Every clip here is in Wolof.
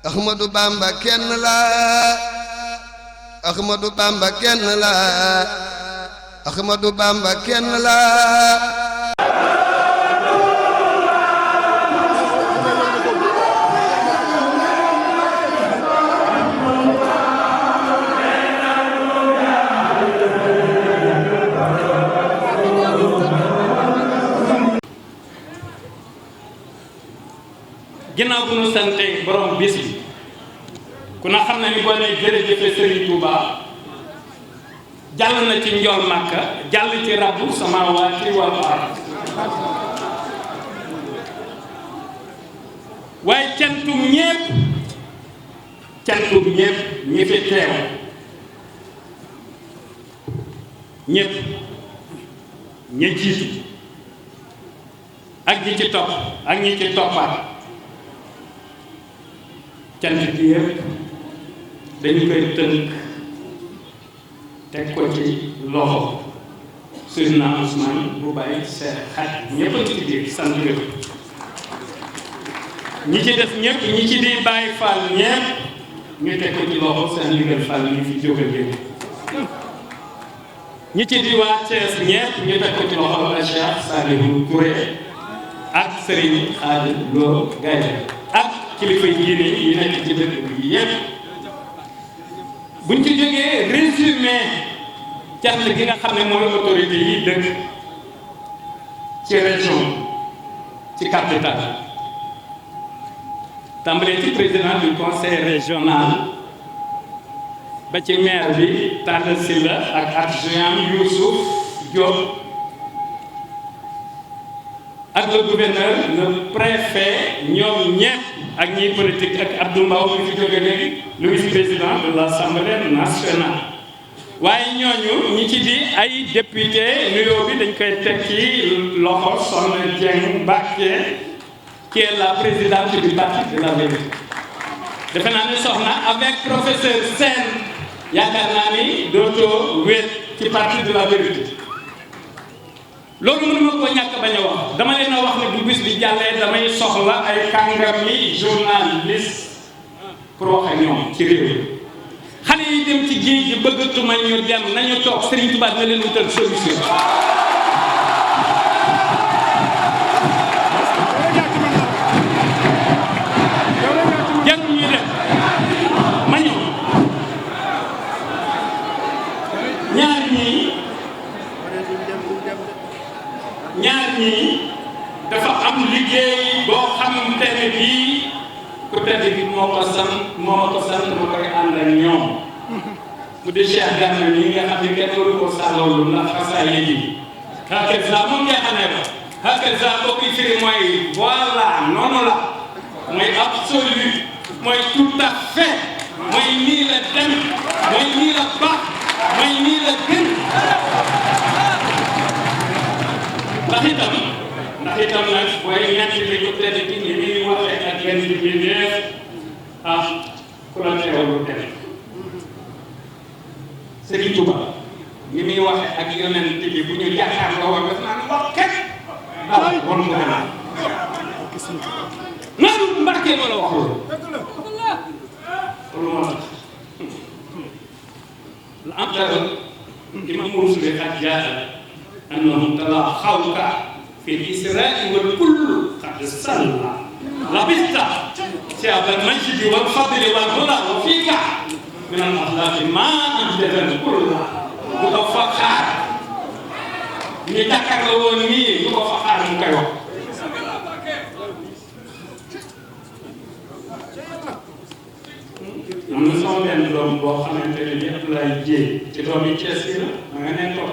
Ahmadou Bamba kenn la Ahmadou Bamba kenn la Ahmadou Bamba kenn la ginnaaw bu nu sante borom bis bi ku na xam na ni boo nee jërëjëfe Serigne Touba jàll na ci njool Màkka jàll ci rabbu samaawaati wal ard waaye cantum ñépp ñi fi teew ñépp ña jiitu ak ñi ci topp ak ñi ci toppaat cant gi yëpp dañu koy tënk teg ko ci loxo Seydina Ousmane bu bàyyi seen xaj ñëpp a ci biir sant yëpp ñi ci def ñëpp ñi ci di bàyyi Fall ñëpp ñu teg ko ci loxo seen liggéey Fall ñu fi jóge léegi ñi ci di waa Thiès ñëpp ñu teg ko ci loxo la Cheikh Salihou Touré ak Serigne Khadim Lo Gaye ak kilifa diine yi nekk ci dëkk bi yépp buñ ci jógee résumé cant gi nga xam ne mooy autorité yi dëkk ci région ci capitale tàmbalee ci président du conseil régional ba ci maire bi Talla Sylla ak adjoint Youssouf Diop ak le gouverneur le préfet ñoom ñépp ak ñiy politique ak Abdou Mbow mi fi jóge léegi le vice-président de l'Assemblée nationale waaye ñooñu ñi ci di ay député nuyoo bi dañ koy teg ci loxo Soxna Dieng Mbacké qui est la présidente du parti de la vérité defe naa ne soxna avec professeur Sène yaakaar naa ni dootoo wéet ci parti de la vérité loolu mënu ma ko ñàkk bañ a wax dama leen a wax ne bu bis bi jàllee damay soxla ay kàngami journaliste pour wax ak ñoom ci réew mi xale yi dem ci géej gi bëggatuma ñu dem nañu toog Serigne Touba na leen wutal solution jarul ñuy dem ma ñëw ñaar ñii dafa am liggéey boo xamante ne bii ku tedd bi moo ko sant ma koy ànd ak ñoom mu di Cheikh Gana ñi nga xam ne kenn waru ko sàlloolu ndax xasaay yi hakaza moom nga xam ne ba hakaza boo koy firi mooy voilà noonu la mooy absolu mooy tout à fait mooy nii la dem mooy nii la baax mooy nii la gën ndax itam nag booy ñett li ko tedd gi ni muy waxee ak benn bi neef ku la teewal lu dem Serigne Touba ni muy waxee ak yonent bi bu ñu jàkkaarloo woon daf naan wax ket won nga naan naan Mbàkke ma la wax loolu moo tax la amtara imam rusuli xat jaa أنهم تلاحوك في الإسراء والكل قد صلى لبثت ثياب المجد والفضل والهدى وفيك من الأخلاق ما أنجز الكل متفخر نتكرر مي متفخر مكيو am na sama benn doom boo xamante ne bi Abdoulaye Dieye ci doom yi Thiès yi la ma nga ne toog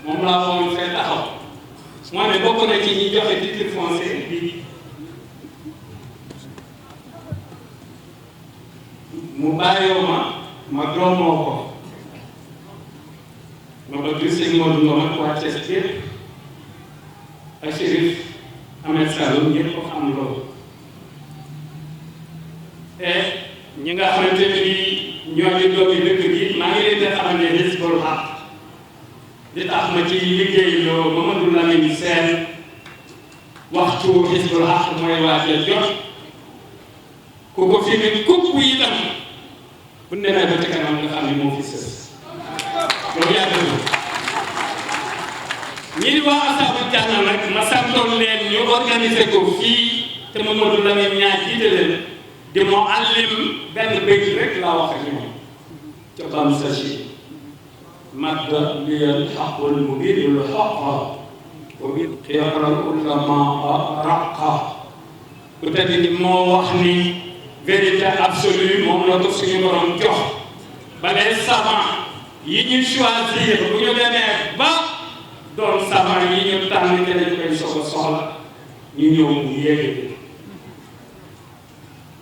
moom laa moom fay taxaw moo ne bokk na ci ñi joxe titre foncier bi mu bàyyoo ma doomoo ko ma bëgg sëñ Modou Ngom ak waa Thiès yëpp ak Chérif Ahmed Saloum ñëpp ko xam loolu te ñi nga xamante ne bi ñoo di doomi dëkk bi maa ngi leen di xamal ne Hizbullah di tax ma ci liggéey loo Mamadou Lamine Sène waxtu Hizbullah mooy waajal jot ku ko fi ne kupp itam bu ñu demee ba ci kanam nga xam ne moo fi sës loolu yàgg na ñi di waa Asaabu Janna nag ma santoon leen ñu organiser ko fii te Mamadou Lamine ñaar jiite leen di moo àllim benn bëgg rek laa wax ak ñoom ca bam sachi madda liyal xaqul mubinul xaqa wa bil xiyaaral ulamaa raqa peut-être ni moo wax ni vérité absolue moom la ko suñu borom jox ba les savants yi ñu choisir bu ñu demee ba doon savants yi ñu tànn te dañu koy soxla ñu ñëw mu yéege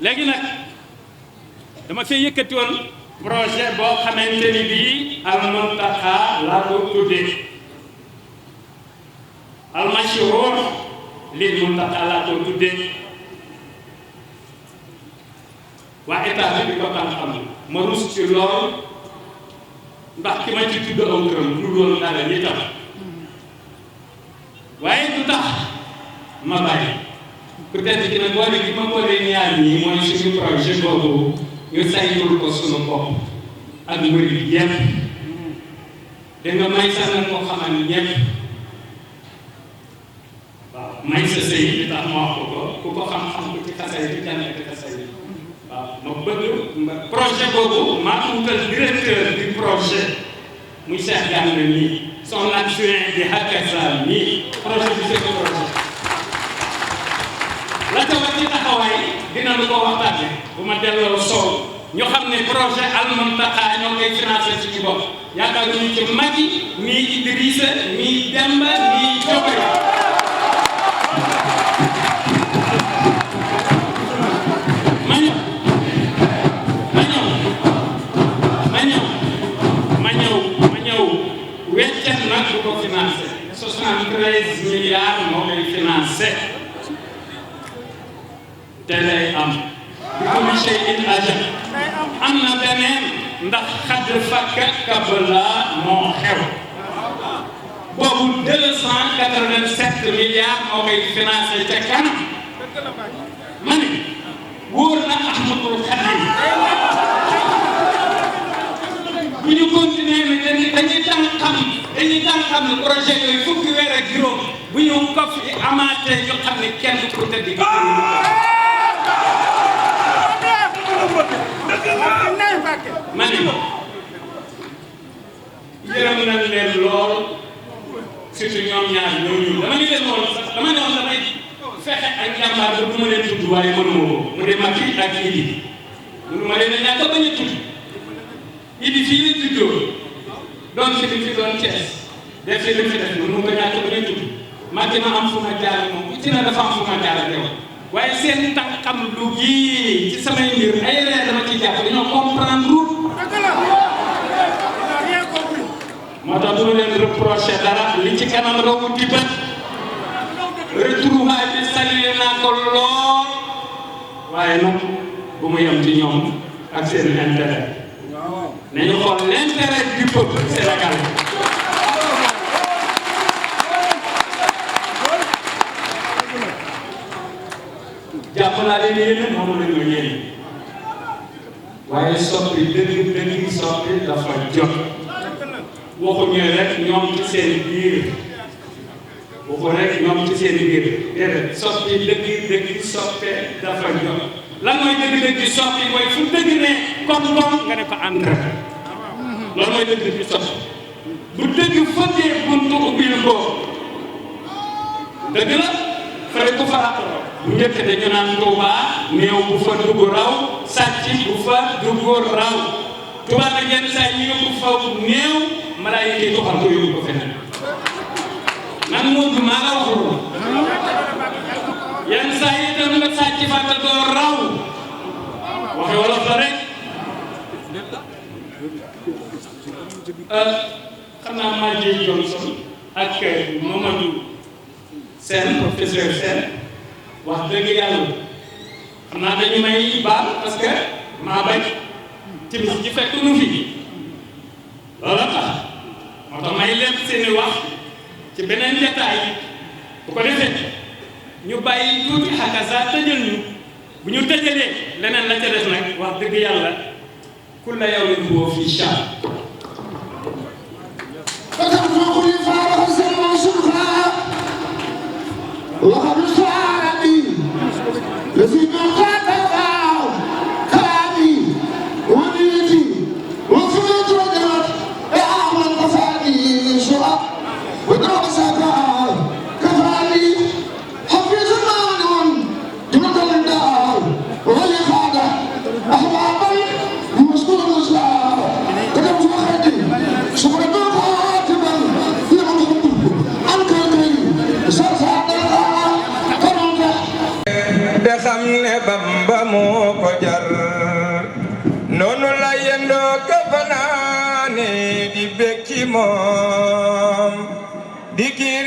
léegi nag dama fee yëkkati woon projet boo xamante ni bii Al Muntaqa laa ko tuddee al mashruur lil Muntaqa laa ko tuddee waa état bi ko xam ma rus ci lool ndax ki ma ci tudd aw turam du loolu dara li tax waaye du tax ma bàyyi peut-être que nag boole gi ma boole ñaar ñii mooy suñu projet boobu ñu saytul ko suñu bopp ak mbir yépp da nga may sax nag moo xamal ñépp waaw may sa sëy li tax ma wax ko ku ko xam-xam ko ci xasay bi jànne ci xasay bi waaw ma bëgg projet boobu maa ko wutal directeur du projet muy Cheikh Gana nii son adjoint di Hakasa nii projet bi c'est projet la ca war ci taxawaay dina lu ko waxtaane bu ma delloo soow ñu xam ne projet Al Muntaqa ñoo koy financé suñu bopp yaakaar ñu ci Macky nii Idrissa nii Demba nii Diomaye ma ñëw weccet nag bu ko financé 73 milliards moo koy financé te lay am bi kulli shay'in ajal am na beneen ndax xadd fakka kabla moo xew boobu 287 milliards moo koy financé ca kanam ma ne wóor na Ahmadul Xadim bu ñu continuer ni dañuy daan xam ne projet yooyu fukki weer ak juróom bu ñu ko fi amaatee ñu xam ne kenn ku tëdd di ma ne yërëm nañ leen lool surtout ñoom ñaar ñooñu dama ni leen woon sax dama ne woon damay fexe ak jàmbaar ba du ma leen tudd waaye mënuma ko mu de Macky ak Idi mënu ma leen a ñàkk bañ a tudd Idi fii la juddoo doon fi li fi doon Thiès def fi li fi def mënu ko ñàkk bañ a tudd Macky ma am fu ma jaar moom ku ci ne dafa am fu ma jaar ak yow waaye seen tànkam lu gi ci samay mbir ay reer dama ci jàpp dañoo comprendre moo tax du leen reproché dara li ci kanam rawu di bët retrouvaille bi salué naa ko lool waaye nag bu mu yem ci ñoom ak seen intérêt nañu xool l'intérêt du peuple sénégalais jàpp naa leen yéen moom la ñu yéen waaye soppi dëgg soppi dafa jot waxuñu rek ñoom ci seen biir waxu rek ñoom ci seen biir déedéet soppi dëgg soppe dafa jot lan mooy dëgg soppi mooy fu dëgg ne kon nga ne ko entre loolu mooy dëgg soppi bu dëgg fëggee buntu ubbil ko dëgg la fare ko fa bu njëkk dañu naan Touba néew bu fa dugg raw sàcc bu fa dugg raw Touba nag yenn saa yi yóbbu fa néew malaayika yi toxal ko yóbbu ko feneen man moo du maa la waxul yenn saa yi itam nga sàcc fa te doo raw waxe wolof la rek xam naa Madji Johnson ak Mamadou Sène professeur Sène wax dëgg yàlla xam naa dañu may baal parce que maa bañ timis ji fekk nu fi loolu tax moo tax may lépp seeni wax ci beneen détail bu ko defee ñu bàyyi tuuti Hakasa tëjal ñu bu ñu tëjalee leneen la ca des nag wax dëgg yàlla kulla yawmin huwa fii sha'n. xam ne Bamba moo ko jar noonu la yendoo ka fanaane di bég ci moom di kiir